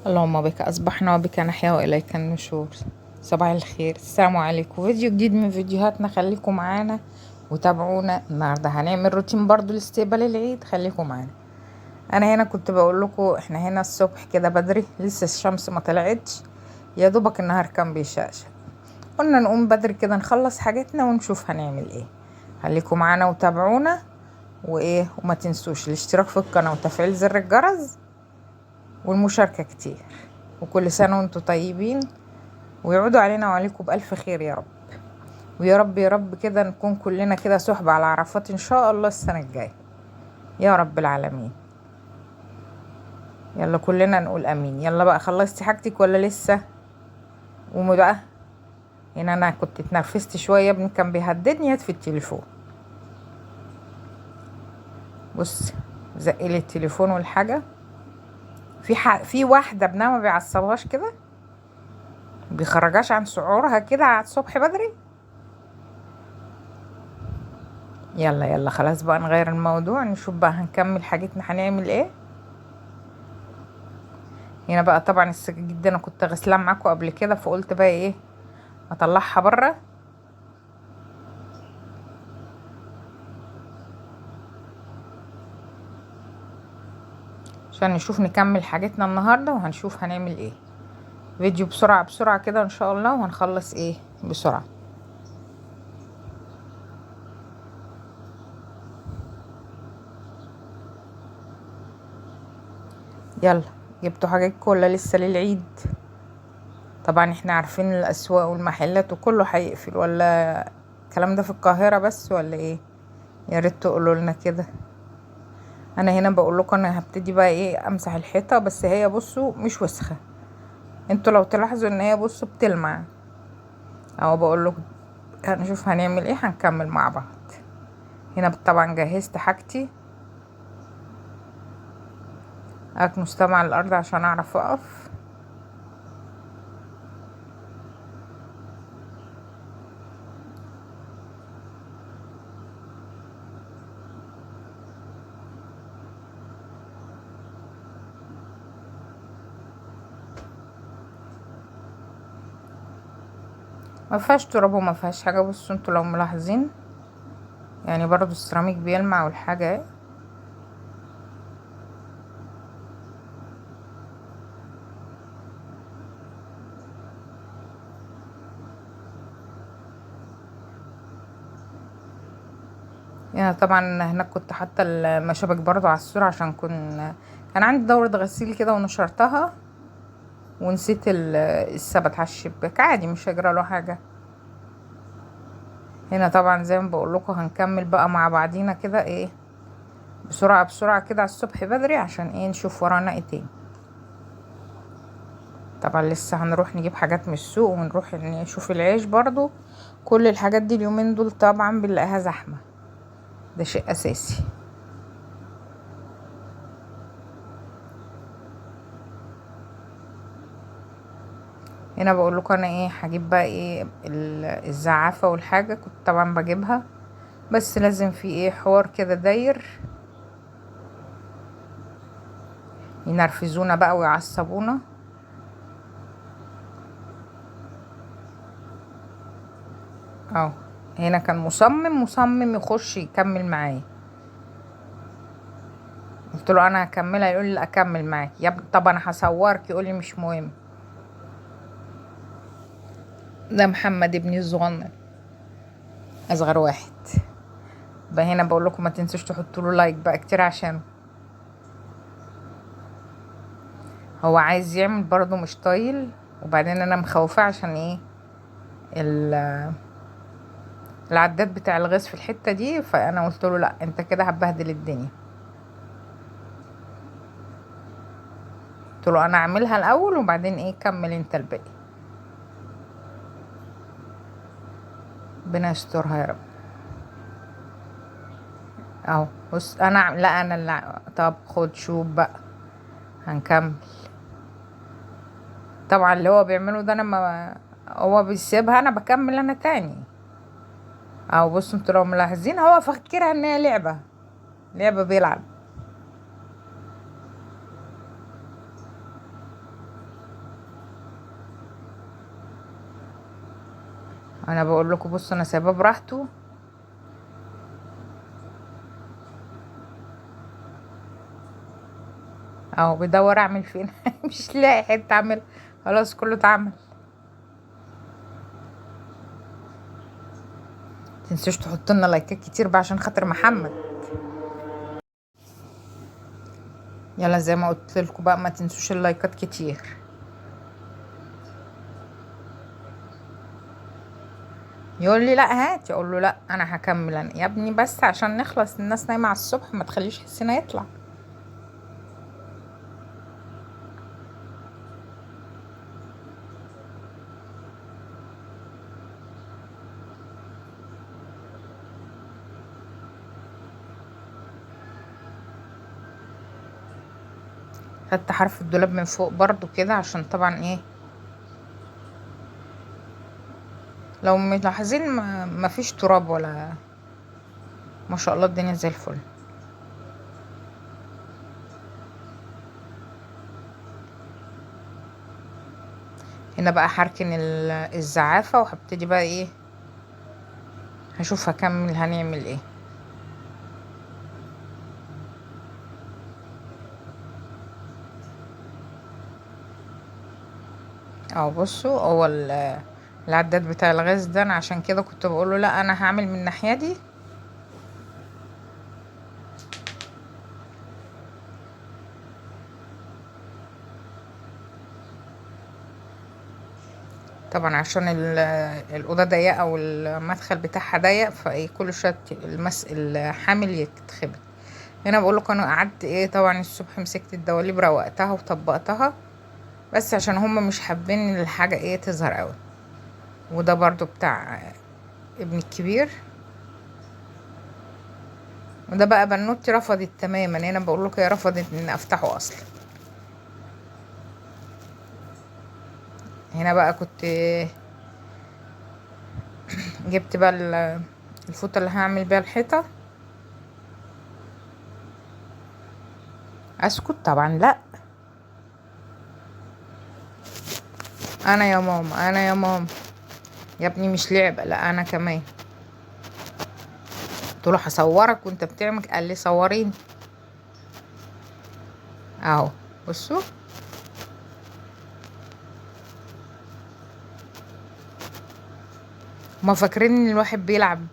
اللهم بك أصبحنا وبك نحيا وإليك النشور. صباح الخير، السلام عليكم. فيديو جديد من فيديوهاتنا، خليكم معانا وتابعونا. النهارده هنعمل روتين برضو لاستقبال العيد، خليكم معانا. انا هنا كنت بقول لكم احنا هنا الصبح كده بدري، لسه الشمس ما طلعتش، يا دوبك النهار كان بيشقشق. قلنا نقوم بدري كده نخلص حاجتنا ونشوف هنعمل ايه. خليكم معانا وتابعونا، وايه وما تنسوش الاشتراك في القناة وتفعيل زر الجرس والمشاركة كتير. وكل سنة وانتم طيبين، ويعودوا علينا وعليكم بألف خير يا رب. ويا رب يا رب كده نكون كلنا كده صحبة على عرفات ان شاء الله السنة الجاية يا رب العالمين. يلا كلنا نقول امين. يلا بقى، خلصتي حاجتك ولا لسه؟ قومي بقى. هنا انا كنت اتنرفزت شوية، ابني كان بيهددني يطفي التليفون. بص زقلي التليفون والحاجة. في واحدة ابنها ما بيعصبهاش كده، بيخرجهاش عن شعورها كده على الصبح بدري. يلا يلا خلاص بقى نغير الموضوع، نشوف بقى هنكمل حاجتنا هنعمل ايه. هنا بقى طبعا السجاجيد دي انا كنت غسلها معاكم قبل كده، فقلت بقى ايه اطلعها بره. عشان نشوف نكمل حاجتنا النهارده وهنشوف هنعمل ايه. فيديو بسرعة بسرعة كده ان شاء الله، وهنخلص ايه بسرعة. يلا جبتوا حاجاتكم ولا لسه للعيد؟ طبعا احنا عارفين الاسواق والمحلات وكله هيقفل، ولا الكلام ده في القاهرة بس ولا ايه؟ يا ريت تقولوا لنا كده. انا هنا بقول لكم انا هبتدي بقى ايه امسح الحيطة، بس هي بصوا مش وسخة، انتوا لو تلاحظوا ان هي بصوا بتلمع اهو. بقول لكم هنشوف هنعمل ايه، هنكمل مع بعض. هنا طبعا جهزت حاجتي، اكنس طبعا الارض عشان اعرف اقف. ما فيهاش تراب وما فيهاش حاجة. بصوا انتوا لو ملاحظين يعني برضو السيراميك بيلمع والحاجة اهي. يعني طبعا هناك كنت حاطه المشابك برضو على السور عشان كان عندي دورة غسيل كده ونشرتها، ونسيت السبت على الشباك، عادي مش هيجرى له حاجة. هنا طبعا زي ما بقول لكم هنكمل بقى مع بعضينا كده ايه بسرعة بسرعة كده على الصبح بدري، عشان ايه نشوف ورانا ايه تاني. طبعا لسه هنروح نجيب حاجات من السوق، ونروح نشوف العيش برضو. كل الحاجات دي اليومين دول طبعا بنلاقيها زحمة، ده شيء اساسي. هنا بقول لكم انا ايه هجيب بقى ايه الزعافة والحاجة، كنت طبعا بجيبها، بس لازم في ايه حوار كده داير ينرفزونا بقى ويعصبونا. اهو هنا كان مصمم يخش يكمل معايا، قلت له انا هكملها، يقول لي لا اكمل معاك يا ابني، طب انا هصورك، يقول لي مش مهم. ده محمد ابني الصغنن اصغر واحد. بقى هنا بقول لكم ما تنسوش تحطوا له لايك بقى كتير، عشان هو عايز يعمل برضه مش طايل. وبعدين انا مخوفاه عشان ايه العداد بتاع الغاز في الحتة دي، فانا قلت له لا انت كده هتبهدل الدنيا. قلت له انا اعملها الاول وبعدين ايه كمل انت الباقي. ربنا يسترها يا رب. اهو بص انا لا انا اللي طب خد شوف بقى هنكمل. طبعا اللي هو بيعمله ده انا ما هو بيسيبها انا بكمل انا تاني. اهو بصوا انتوا لو ملاحظين هو فاكرها ان هي لعبة بيلعب. انا بقول لكم بصوا انا سايباه براحته. اهو بيدور اعمل فين مش لاقي حتة اعمل، خلاص كله اتعمل. متنسوش تحطوا لنا لايكات كتير بقى عشان خاطر محمد. يلا زي ما قلت لكم بقى ما تنسوش اللايكات كتير. يقول لي لا هات، اقول له لا انا هكمل انا يا ابني، بس عشان نخلص، الناس نايمة على الصبح، ما تخليش حسنا يطلع. خدت حرف الدولاب من فوق برضو كده عشان طبعا ايه، لو ملاحظين ما فيش تراب ولا، ما شاء الله الدنيا زي الفل. هنا بقى هركن الزعافة وهبتدي بقى ايه، هشوف هكمل هنعمل ايه. اهو بصوا هو العداد بتاع الغاز ده، انا عشان كده كنت بقوله لا انا هعمل من الناحية دي. طبعا عشان الاوضة ضيقه والمدخل بتاعها ضيق، فايه كل شوية الحامل يتخبط. هنا بقول لكم انا قعدت ايه، طبعا الصبح مسكت الدواليب روقتها وطبقتها، بس عشان هم مش حابين الحاجة ايه تظهر قوي. وده برضو بتاع ابن الكبير، وده بقى بنوتي رفضت تماما. هنا بقول لكم هي رفضت ان افتحه اصلا. هنا بقى كنت جبت بقى الفوطه اللي هعمل بيها الحيطة. اسكت طبعا، لا انا يا ماما، انا يا ماما يا ابني مش لعبه، لا انا كمان. قلت له هصورك وانت بتعمل، قال لي صوريني اهو. بصوا ما فاكرين ان الواحد بيلعب،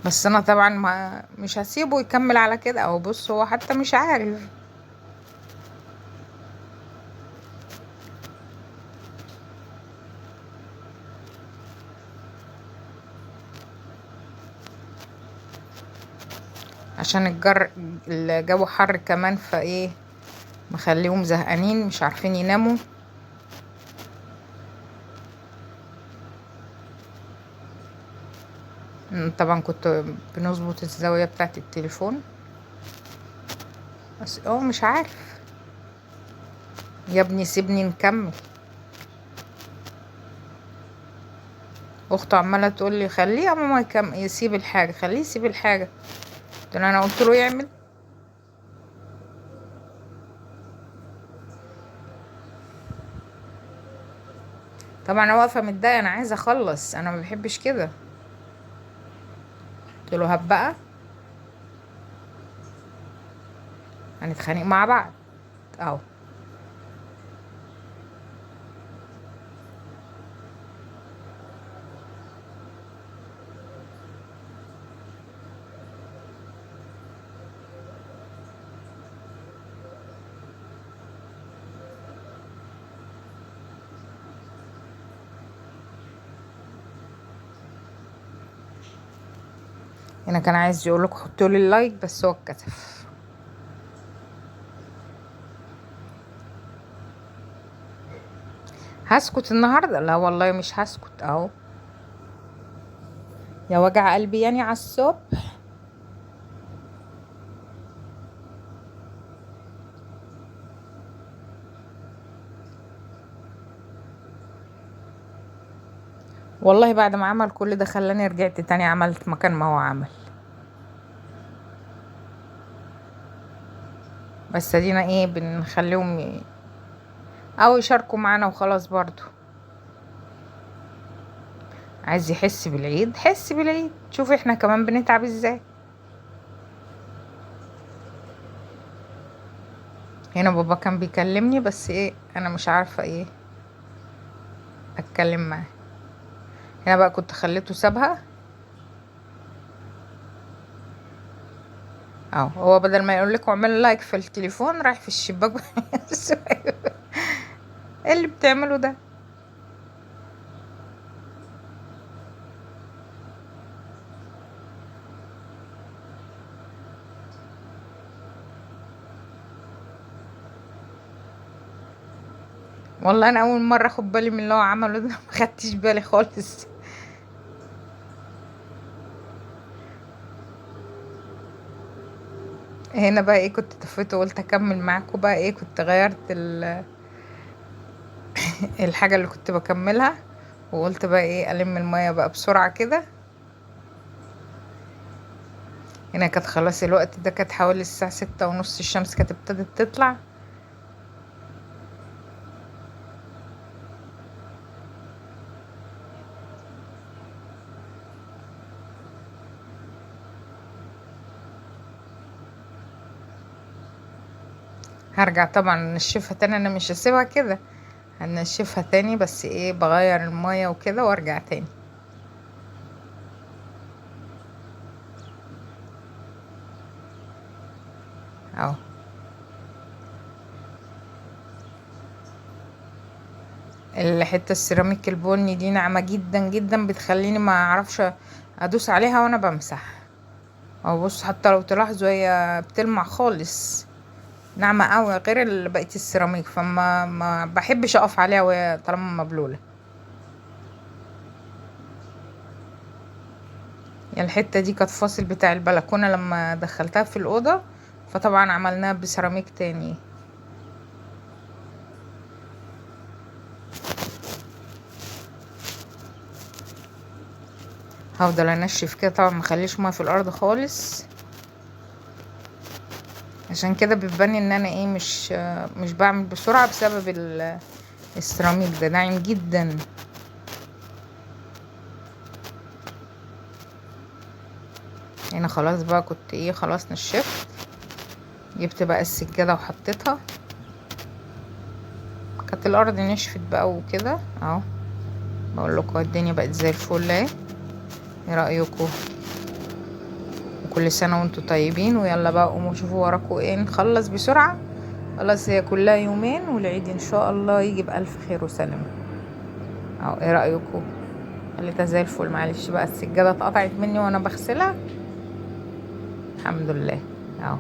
بس انا طبعا ما مش هسيبه يكمل على كده. اهو بص هو حتى مش عارف. عشان الجو حر كمان، فايه مخليهم زهقانين مش عارفين يناموا. طبعا كنت بنظبط الزاوية بتاعت التليفون، بس هو مش عارف. يا ابني سيبني نكمل. اخته عماله تقول لي خليه يا ماما يسيب الحاجة، خليه يسيب الحاجة. قلت له انا قلت له يعمل. طبعا انا واقفة متضايقة، انا عايزه اخلص، انا ما بحبش كده. قلت له هب بقى هنتخانق مع بعض اهو. هنا كان عايز يقول لكم حطوا لي ال like، بس هو اتكسف. هسكت النهارده؟ لا والله مش هسكت اهو. يا وجع قلبي يعني على الصبح. والله بعد ما عمل كل ده خلاني رجعت تاني عملت مكان ما هو عمل، بس ادينا ايه بنخليهم او يشاركوا معانا وخلاص. برضو عايز يحس بالعيد حس بالعيد. شوف احنا كمان بنتعب ازاي. هنا بابا كان بيكلمني بس ايه انا مش عارفة ايه اتكلم معاه. هنا بقى كنت خليته سابها اهو، هو بدل ما يقول لكم اعملوا like في التليفون رايح في الشباك. ايه اللي بتعمله ده؟ والله انا اول مرة اخد بالي من اللي هو عمله ده، ما خدتش بالي خالص. هنا بقى ايه كنت طفيته وقلت اكمل معاكم بقى ايه، كنت غيرت الحاجة اللي كنت بكملها، وقلت بقى ايه الم المية بقى بسرعة كده. هنا كانت خلاص الوقت ده كانت حوالي الساعة 6:30، الشمس كانت ابتدت تطلع. هرجع طبعا انشفها تاني، انا مش هسيبها كده، هنشفها تاني بس ايه بغير المية وكده وارجع تاني. اهو الحتة السيراميك البني دي ناعمة جدا جدا، بتخليني ما اعرفش ادوس عليها وانا بمسح. اهو بص حتى لو تلاحظوا هي بتلمع خالص، ناعمة قوي غير بقية السيراميك، فما ما بحبش اقف عليها وهي طالما مبلولة. يعني الحتة دي كانت فاصل بتاع البلكونة لما دخلتها في الأوضة، فطبعا عملناها بسيراميك تاني. هفضل انشف كده طبعا، ما اخليش مية في الارض خالص، عشان كده بتبان ان انا ايه مش بعمل بسرعة بسبب السيراميك ده ناعم جدا. هنا خلاص بقى كنت ايه خلاص نشفت، جبت بقى السجادة وحطيتها، كانت الارض نشفت بقى وكده اهو. بقول لكم الدنيا بقت زي الفل اهي. ايه رايكم؟ وكل سنة وانتم طيبين. ويلا بقى قوموا شوفوا وراكم ايه، نخلص بسرعة خلاص، هي كلها يومين والعيد ان شاء الله يجي بالف خير وسلامه. اهو ايه رايكم؟ خليتها زي الفل. معلش بقى السجادة اتقطعت مني وانا بغسلها، الحمد لله اهو.